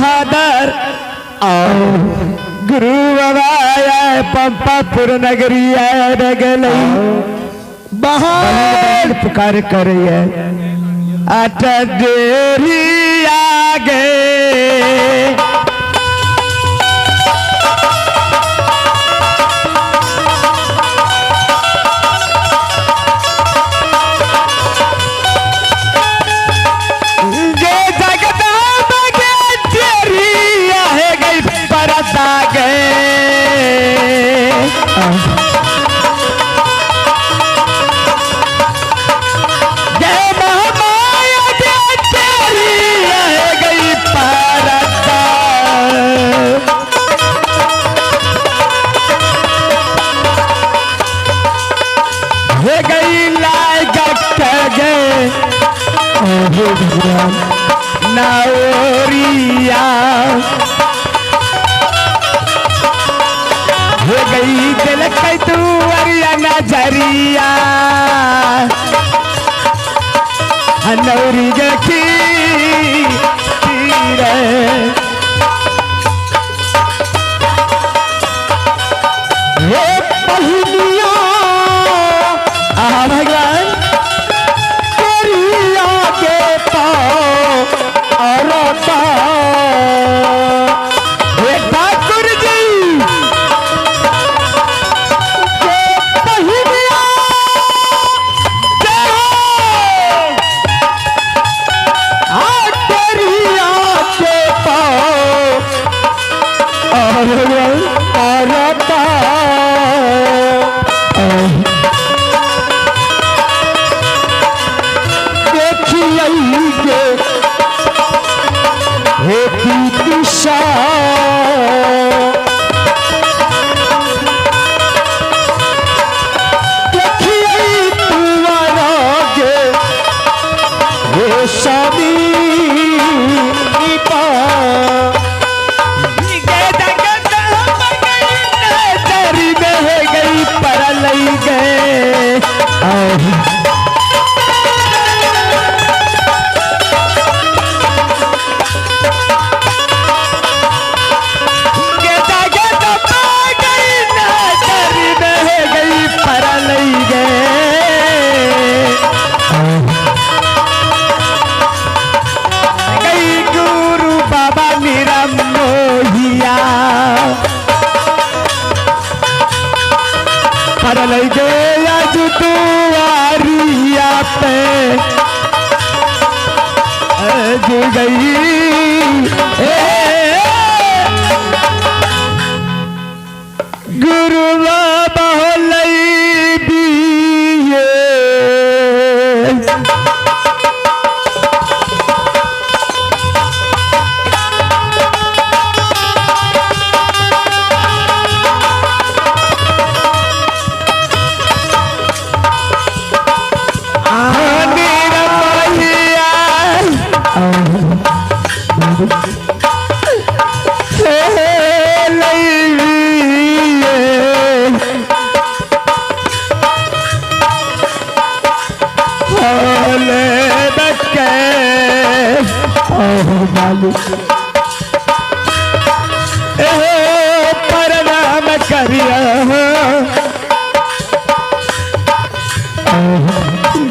बहादुर आओ गुरु बाबा आए पंपापुर नगरी आए गलई बहार पुकार करिए अट देरी आगे गे जगदम्ब गे तेरी आहे गई परदा गए जय महामाया गे तेरी आहे गई परदा हे गई लायक गए हे भगवान नाओरिया हो गई दिल दुआरिया नजरिया नौरी गखी तीरे हे पहिलिया आ भगवान करिया के पाओ अरता हे ठाकुर जी के पहिलिया जय हो। आ करिया के पाओ आ भगवान अरता देखिए हे दिशा देखिए तुम्हारा गे हे स्वामी पा गे जगदम्ब गई नजरी में गई परलई गए गे जगदम्ब गई नजरी में गई परलई गए गई गुरु बाबा मेरा मोहिया परलई गए आज दुआरिया पे आज गई ए, गुरु बाबा लई दिए प्रणाम करिया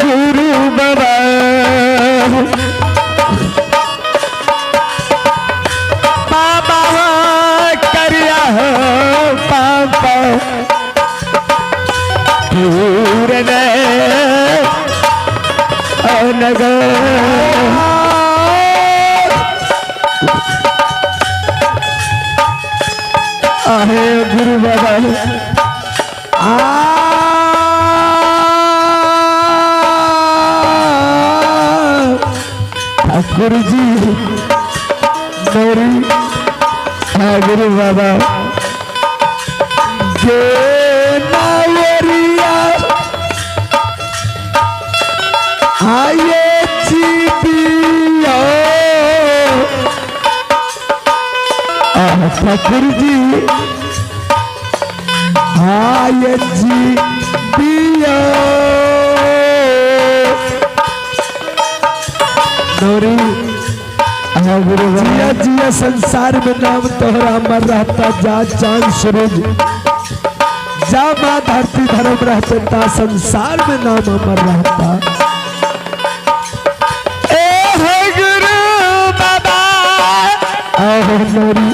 गुरु बाबा बाबा करिया पापा पूरन नगर आहे गुरु बाबा ठाकुर जी मेरी हाँ गुरु बाबा गे नावरिया आये जीपियो ठाकुर जी आये जीपियो नौरी जिया जिया संसार में नाम तोहरा अमर रहता, जा चांद सूरज जा माँ धरती धर्म रहते ता संसार में नाम अमर रहता। ए हो गुरु बाबा आहो नौरी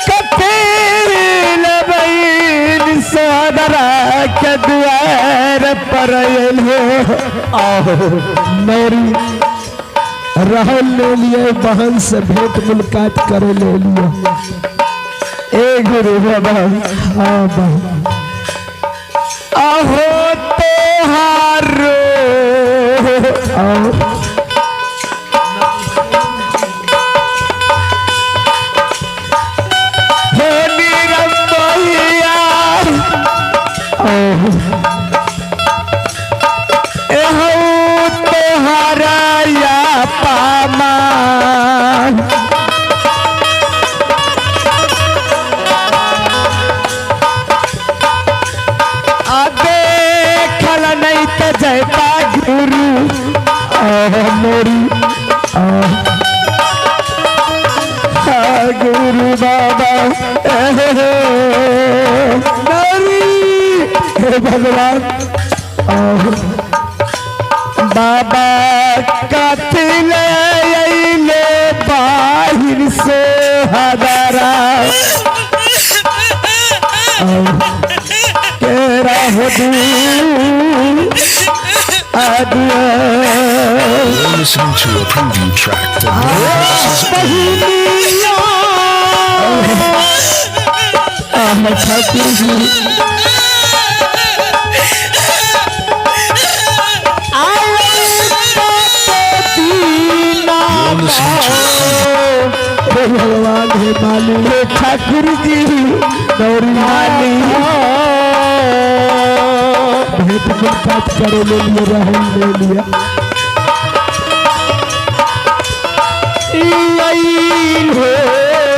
कपिल बहिन सोदरा के द्वार पर अयलो। आहो नौरी रहल ले लिए बहन से भेंट मुलाकात करे ले लिए। ए गुरु बाबा हाँ बहन आहो तोहारो आओ हो निरमैया आओ एहू तोहारा या पामा आ देखल नहीं त जयता गुरु आहो नौरी आओ हा गुरु बाबा नौरी हे भगवान आओ बाबा कथी ले अइले बाहिर से हदरा केरा हो दू अदुआ You're listening to a preview track for बहिनिया आहो Thakur ji You're listening to a हे भगवान हे माली हे ठाकुर जी नौरी माली भेंट मुलाकात करे ले लिए रहल ले लिया।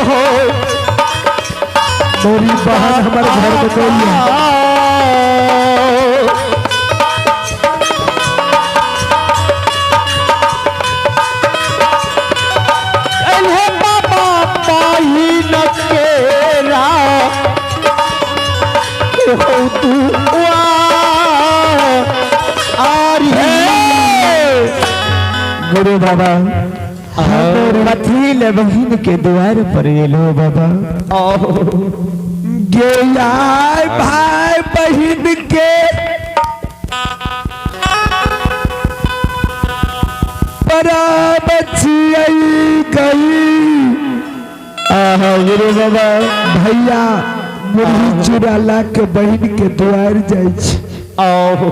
हो नौरी बहन हमारे घर में नहीं है। अल्हे बाबा पाही न केरा के हो तू आरी गुरु बाबा कथी ले बहिन के द्वार पर एलो बाबा गे यार भाई बहन के बराबर गई। आहा गुरु बाबा भैया मुरही चूड़ा ला के बहन के द्वार जाइ छी। आओ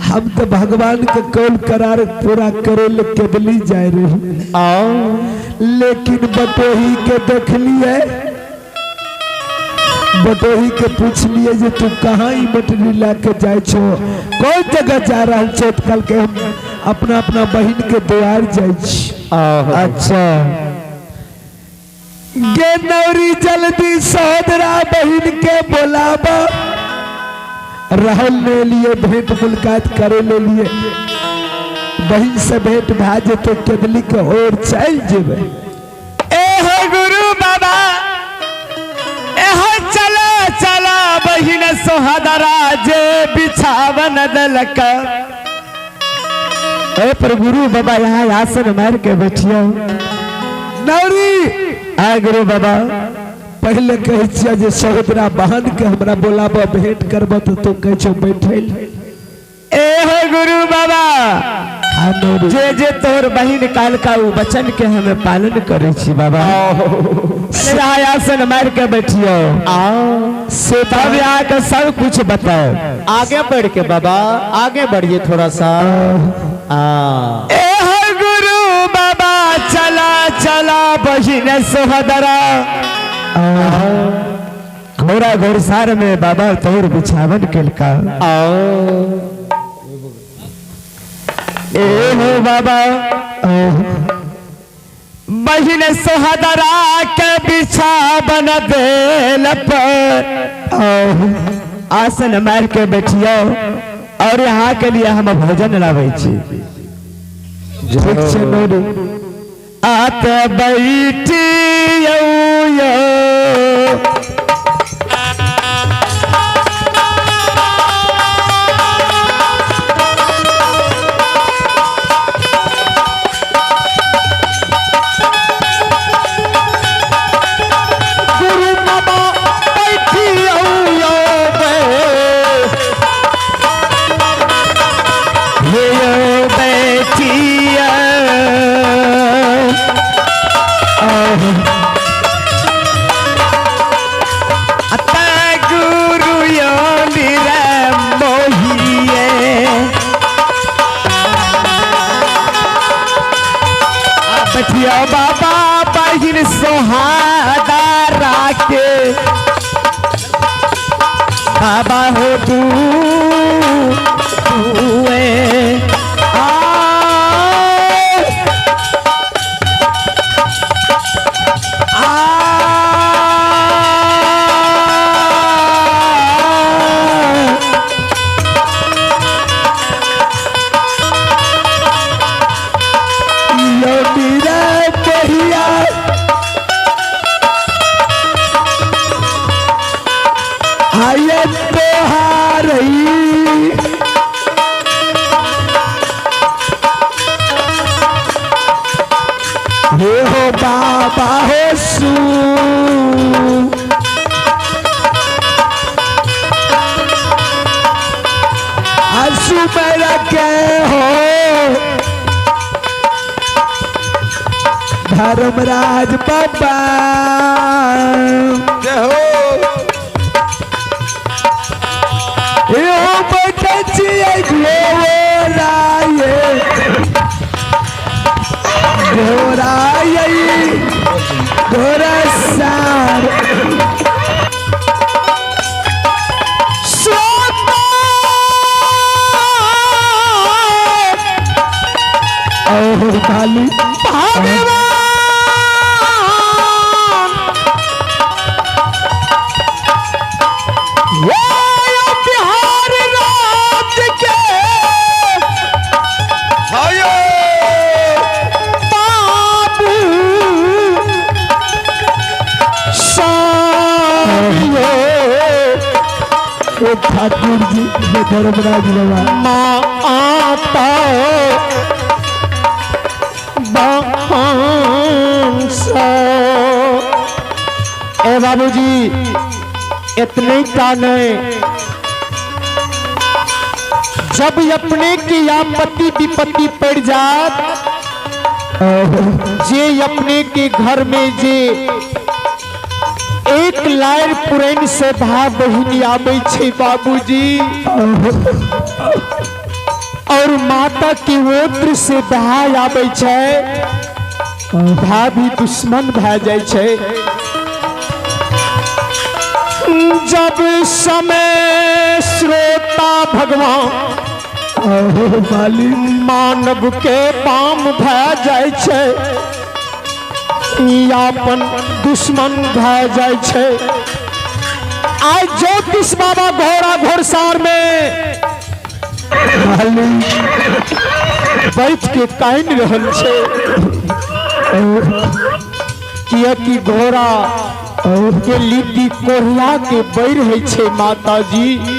हम तो भगवान के कौल करार पूरा करे ले केदली जाय रही, आओ लेकिन बटोही के देख लिए, बटोही के पूछ लिए जे तू कहाँ ई बटरी ला के जाय छो, कौन जगह जा रहल छो? तो कल के हम अपना अपना बहन के द्वार जाइ छी। आओ अच्छा गे नौरी जल्दी सहोदरा बहन के बोलाबा। रहल ले लिए भेंट मुलाकात करे ले लिए, बहन से भेंट भा जेते केदली के ओर चल जेबे। ए हो गुरु बाबा ए हो चला चला बहिन सोहदरा जे बिछावन दलक। ए पर गुरु बाबा यहाँ आसन मार के बैठियो। नौरी आय गुरु बाबा पहले कहै छियै जे सहोदरा बहन के हमरा बोलाब भेंट करब तो तू कहै छौ बैठे ले। ए हो गुरु बाबा हाँ नौरी जे जे तोर बहिन काल का उ वचन के हमें पालन करे छी बाबा। पहले यहाँ आसन मार के बैठियो आओ से तब यहाँ के सब कुछ बताओ। आगे बढ़ के बाबा आगे बढ़िए थोड़ा सा। ए हो गुरु बाबा चला चला बहिन सोहदरा घोड़ा घोड़सार में बाबा तोर बिछावन केलका। आओ ए हो बाबा बहिन सोहदरा के बिछावन देल पर आसन मार के बैठियो और यहाँ के लिए हम भोजन लाबै छी। ठीक छै नोरी। आत बैठी यौ यौ गुरु बाबा बैठी यौ यौ बे हे यौ बैठिया अता गुरु यो मोहिए बैठिया बाबा बहिन सोहादा राके बाबा हो तू तुए आ आ यो मीरा बहिया आये तोहारई हे हो बाबा हो सू आंसू मेरा के हो धर्मराज बाबा। जय हो। यो बैठे छियै घोड़ाये घोड़ाये घोड़ा सार ओह भाली बिहार राज्य के हायो। बाबू सायो ओ ठाकुर जी हे धर्मराज बाबा। माता बहन ए बाबूजी इतने का नहीं, जब अपने की आपत्ति विपत्ति पड़ जात जे अपने के घर में जे एक लायर पुरैन से भाव बहिनी आबै छै बाबूजी, और माता के गोत्र से भाई आबै छै, भाई भी दुश्मन भए जाइ छै। जब समय श्रोता भगवान ओह भाली मानव के पाम भए जाइ छै, अपन दुश्मन भए जाइ छै। आइ ज्योतिष बाबा घोड़ा घोड़सार में भाली बैठ के कानि रहल छै, कियाकि घोड़ा के लिट्टी कोढ़िया के बैर होइ छै माताजी।